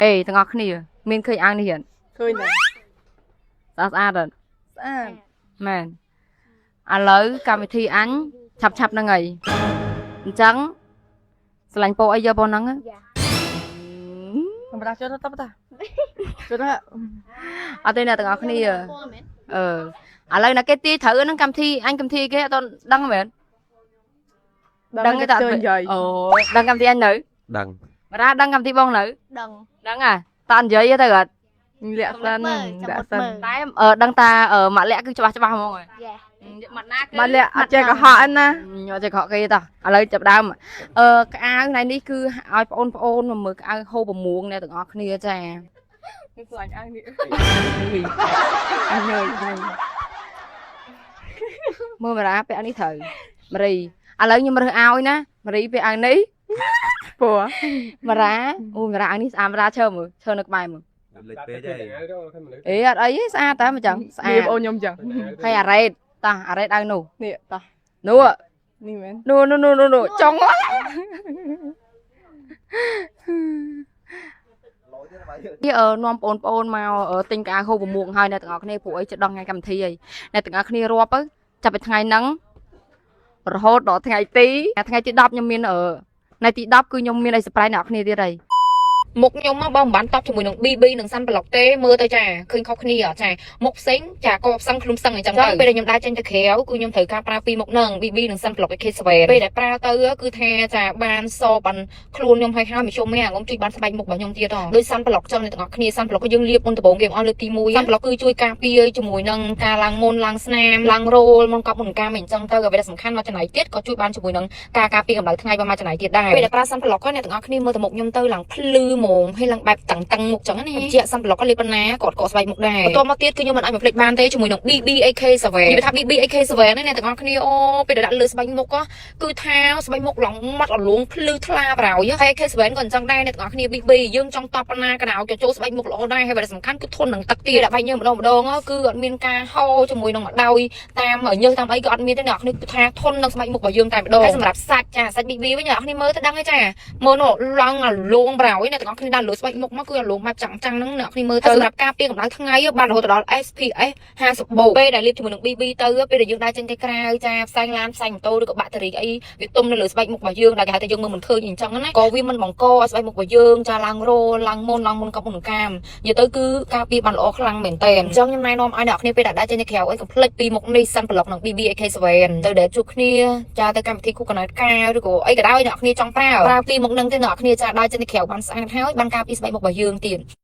អេទាំងអស់គ្នាមានឃើញអាវនេះអត់ ឃើញដែរ ស្អាតស្អាតអត់ ស្អាត មែនឥឡូវកម្មវិធីអញឆាប់ឆាប់ហ្នឹងហើយអញ្ចឹងស្រឡាញ់ពោអីយកប៉ុណ្ណឹងហ៎ ខ្ញុំតាចូលទៅតាចូលទៅ អត់ទេអ្នកទាំងអស់គ្នាអឺឥឡូវណាគេទាយត្រូវហ្នឹងកម្មវិធីអញកម្មវិធីគេអត់ទាន់ដឹងមែនដឹងទេតា ជើនិយាយ អូដឹងកម្មវិធីអញនៅ ដឹង បារ៉ាដឹងកម្មវិធីបងនៅ ដឹង ដឹងអាតើនិយាយទេទៅអត់ លាក់សិនលាក់សិន តែអឺដឹងតាអឺម៉ាក់លាក់គឺច្បាស់ច្បាស់ហ្មងហើយ យ៉ា ម៉ាត់ណាគឺ មកលាក់អត់ចេះកុហកណា ញ៉ាំចេះខកគេតោះឥឡូវចាប់ដើមអឺក្អៅថ្ងៃនេះគឺឲ្យបងប្អូនមកមើលក្អៅហូបប្រមួងអ្នកទាំងអស់គ្នាចា ខ្ញុំស្លាញ់អានេះអញយអញ មើលមារ៉ាពាក់នេះត្រូវម៉ារីឥឡូវខ្ញុំរើសឲ្យណាម៉ារីពាក់អាវនេះ ពណ៌ មារ៉ាអូមារ៉ាអាវនេះស្អាតមារ៉ាឈើមើលឈើនៅក្បែរមើល លេចពេកហើយ អេអត់អីទេស្អាតតើមិនចឹងស្អា វា ត បងអូនខ្ញុំចឹង ហើយអារ៉េតតោះអារ៉េតអាវនោះ នេះតោះ នោះ នេះមែន នោះនោះនោះនោះចង់នេះអឺនាំបងប្អូនមកទិញកៅហូបប្រមួងហើយអ្នកទាំងអស់គ្នាព្រោះអីជិតដល់ថ្ងៃកម្មវិធីហើយអ្នកទាំងអស់គ្នារាប់ទៅចាប់ពីថ្ងៃហ្នឹងរហូតដល់ថ្ងៃទី10ខ្ញុំមានអឺថ្ងៃទី10គឺខ្ញុំមានអី surprise អ្នកទាំងអស់គ្នាទៀតហើយ មុខខ្ញុំមកបើមិនបានតបជាមួយនឹង BB និង Sun Block ទេមើលទៅចាឃើញខុសគ្នាអត់ចាមុខផ្សេងចាក៏ផ្សឹងខ្លួនផ្សឹងអញ្ចឹងទៅពេលដែលខ្ញុំដើរចេញទៅក្រៅគឺខ្ញុំត្រូវការប្រើពីរមុខហ្នឹង BB និង Sun Block AK7 ពេលដែលប្រើទៅគឺថាចាបានសបានខ្លួនខ្ញុំហើយហើយមធ្យមឯងងុំជួយបានស្បែកមុខរបស់ខ្ញុំទៀតហ៎ដូច Sun Block ចឹងអ្នកទាំងអស់គ្នា Sun Block គឺយើងលាបមុនដំបូងគេអស់លើកទី1 Sun Block គឺជួយការពារជាមួយនឹងការឡើងមុនឡើងស្នាមឡើងរោលមុនកប់មុនកាមអីចឹងទៅអ្វីដែលសំខាន់មកចំណែកទៀតក៏ជួយបានជាមួយនឹង ការការពារកម្ដៅថ្ងៃបានមកចំណៃទៀតដែរពេលដែលប្រើ sun block អ្នកទាំងអស់គ្នាមើលទៅមុខខ្ញុំទៅឡើងភ្លឺហ្មងហើយឡើងបែបតឹងតឹងមុខចឹងណាជា sun block ក៏លាបប៉ុណ្ណាគាត់ក៏ស្បែកមុខដែរបន្ទាប់មកទៀតគឺខ្ញុំមិនអាចបំភ្លេចបានទេជាមួយនឹង BBAK7 និយាយថា BBAK7 នេះអ្នកទាំងអស់គ្នាអូពេលដែលដាក់លើស្បែកមុខគឺថាស្បែកមុខឡើងម៉ត់អលួងភ្លឺថ្លាប្រោយហើយ AK7 ក៏អញ្ចឹងដែរអ្នកទាំងអស់គ្នា BB យើងចង់តបប៉ុណ្ណាក៏ដោយក៏ចូលស្បែកមុខល្អដែរហើយបើសំខាន់គឺធន់នឹងទឹកទៀតដាក់បែកញើសម្ដងម្ដងគឺអត់មានការហូរជាមួយនឹងម្ដោយ តាមញើសតាមអីក៏អត់មានទេអ្នកនរគ្នាគឺថាធន់នឹងស្បែកមុខរបស់យើងតែម្ដងហើយសម្រាប់សាច់ចាសាច់ BB វិញអ្នកនរគ្នាមើលទៅដឹងហើយចាមើលនោះឡើងអាលងប្រោយអ្នកទាំងអស់គ្នាដាក់លើស្បែកមុខមកគឺអាលងបែបចាំងចាំងហ្នឹងអ្នកនរគ្នាមើលទៅសម្រាប់ការពារកម្ដៅថ្ងៃបានរហូតដល់ SPF 50បូកពេលដែលលាបជាមួយនឹង BB ទៅពេលដែលយើងដើរចេញទៅក្រៅចាផ្សែងឡានផ្សែងម៉ូតូឬក៏បាក់តេរីអីវាទុំនៅលើស្បែកមុខរបស់យើងដែលគេហៅថាយើងមើលមិនឃើញអញ្ចឹងណាក៏វាមិនបង្កឲ្យស្បែកមុខរបស់យើងចាឡើងរោឡើងមុនឡើងមុនកប់មុនកាម និយាយទៅគឺការពារបានល្អខ្លាំងមែនតើអញ្ចឹងខ្ញុំណែនាំឲ្យអ្នកនរគ្នាពេលដែលដើរចេញទៅក្រៅអីកុំភ្លេចពីមុខនេះ Sun Block និង BBAK7 ទៅដែលជួបគ្នាចាទៅកម្មវិធីគូកណែតការឬក៏អីក៏ដោយអ្នកនរគ្នាចង់ប្រើប្រើពីមុខនឹងទេអ្នកនរគ្នាចាដើរចេញទៅក្រៅបានស្អាតហើយបានការពារស្បែកមុខរបស់យើងទៀត។